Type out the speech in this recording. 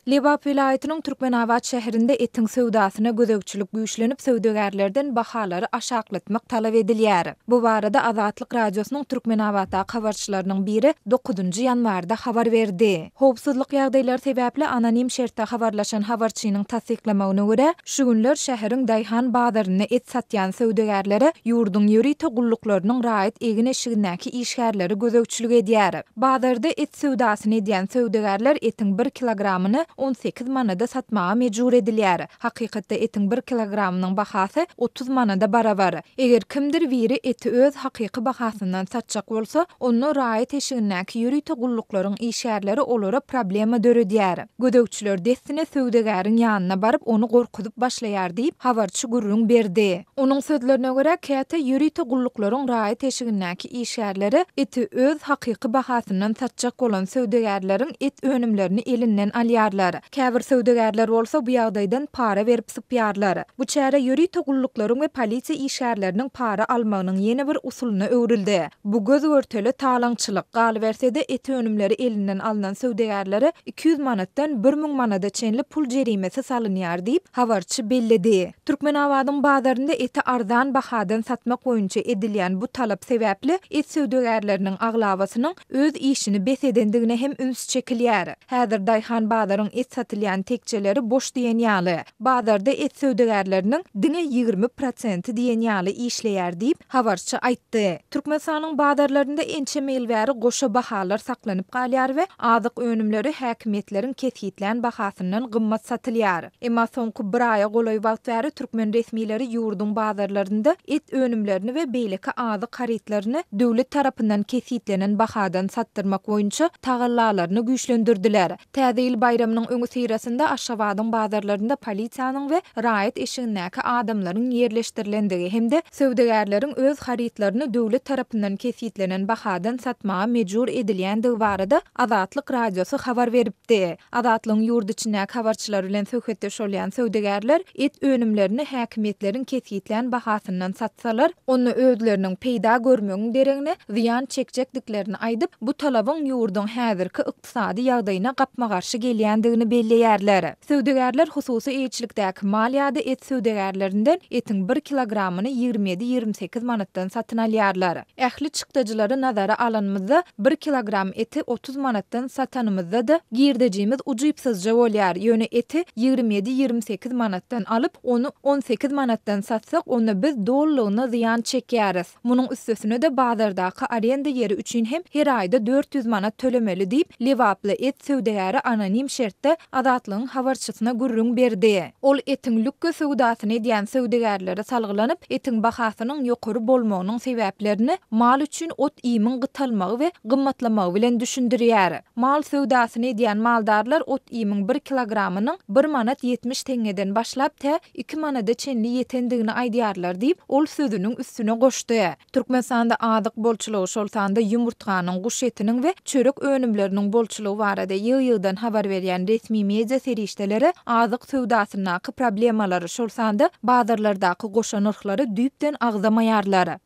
Lebap welaýatynyň Türkmenabat şäherinde etiň söwdasyna gözegçilik güýçlenip, söwdagärlerden bahalary aşaklatmak talap edilýär. Bu barada Azatlyk Radiosynyň Türkmenabatdaky habarçylarynyň biri dokuzynjy ýanwarda habar berdi. Howpsuzlyk ýagdaýlary sebäpli anonim şertde habarlaşan habarçynyň tassyklamagyna görä, şu günler şäheriň daýhan bazarynda et satýan söwdagärlere ýurduň ýörite gulluklarynyň raýat egin-eşigindäki işgärleri gözegçilik edýär. Bazarda et söwdasyny edýän söwdagärler etiň bir kilogramyny 18 manada satmaga mejbur edilýär. Hakykatda etiň bir kilogramynyň bahasy 30 manada barabar. Eger kimdir biri eti öz hakyky bahasyndan satjak bolsa, onda raýat eşigindäki ýörite gulluklaryň işgärleri olara problema döredýär. Gözegçiler dessine söwdagäriň ýanyna baryp, ony gorkuzyp başlaýar diýip, habarçy gürrüň berdi. Onuň sözlerine görä, käte ýörite gulluklaryň raýat eşigindäki işgärleri eti öz hakyky bahasyndan satjak bolan söwdagärleriň et önümlerini elinden alýarlar. Käbir söwdagärler bolsa bu ýagdaýdan para berip sypýarlar. Bu çäre ýörite gulluklaryň we polisiýa işgärleriniň para almagynyň ýene bir usulyna öwrüldi. Bu göz-görtele talaňçylyk. Galyberse-de, et önümleri elinden alnan söwdagärlere 200 manatdan 1000 manada çenli pul jerimesi salynýar diýip, habarçy belledi. Türkmenabadyň bazarynda eti arzan bahadan satmak boýunça edilýän bu talap sebäpli et söwdagärleriniň aglabasynyň öz işini bes edendigine hem üns çekilýär. Häzir daýhan bazaryň et satylýan tekjeleri boş diýen ýaly. Bazarda et söwdagärleriniň diňe 20 prosenti diýen ýaly işleýär diýip, habarçy aýtdy. Türkmenistanyň bazarlarynda ençeme ýyl bäri goşa bahalar saklanyp galýar we azyk önümleri häkimiýetleriň kesgitlän bahasyndan gymmat satylýar. Emma soňky bir aýa golaý wagt bäri türkmen resmileri ýurduň bazarlarynda et önümlerini we beýleki azyk harytlaryny döwlet tarapyndan kesgitlenen bahadan satdyrmak boýunça tagallalaryny güýçlendirdiler. Täze ýyl baýramynyň öňüsyrasynda Aşgabadyň bazarlarynda polisiýanyň we raýat eşigindäki adamlaryň ýerleşdirilendigi hem-de söwdagärleriň öz harytlaryny döwlet tarapyndan kesgitlenen bahadan satmaga mejbur edilýändigi barada Azatlyk Radiosy habar beripdi. Azatlygyň ýurt içindäki habarçylary bilen söhbetdeş bolýan söwdagärler et önümlerini häkimiýetleriň kesgitlän bahasyndan satsalar, onda özleriniň peýda görmegiň deregine zyýan çekjekdiklerini aýdyp, bu talabyň ýurduň häzirki ykdysady ýagdaýyna gapma-garşy gelýändigini belleýärler. Söwdagärler hususy eýeçilikdäki mal ýa-da et söwdagärlerinden etiň bir kilogramyny 27-28 manatdan satyn alýarlar. Ähli çykdajylary nazara alanymyzda, bir kilogram eti 30 manatdan satanymyzda-da, girdejimiz ujypsyzja bolýar, ýöne eti 27-28 manatdan alyp, ony 18 manatdan satsak, onda biz dolulygyna zyýan çekýäris. Munuň üstesine-de bazardaky arenda ýeri üçin hem her aýda 400 manat tölemeli diýip, lebaply et söwdagäri anonim şertde Azatlygyň habarçysyna gürrüň berdi. Ol etiň lükge söwdasyny edýän söwdagärlere salgylanyp, etiň bahasynyň ýokary bolmagynyň sebäplerini mal üçin ot-iýmiň gytalmagy we gymmatlamagy bilen düşündirýär. Mal söwdasyny edýän maldarlar ot-iýmiň bir kilogramynyň bir manat 70 teňňeden başlap tä iki manada çenli ýetendigini aýdýarlar diýip, ol sözüniň üstüne goşdy. Türkmenistanda azyk bolçulygy, şol sanda ýumurtganyň, guş etiniň we çörek önümleriniň bolçulygy barada ýygy-ýygydan habar berýän resmi media serişdeleri azyk söwdasyndaky problemalary, şol sanda bazarlardaky goşa nyrhlary düýpden agzamaýarlar.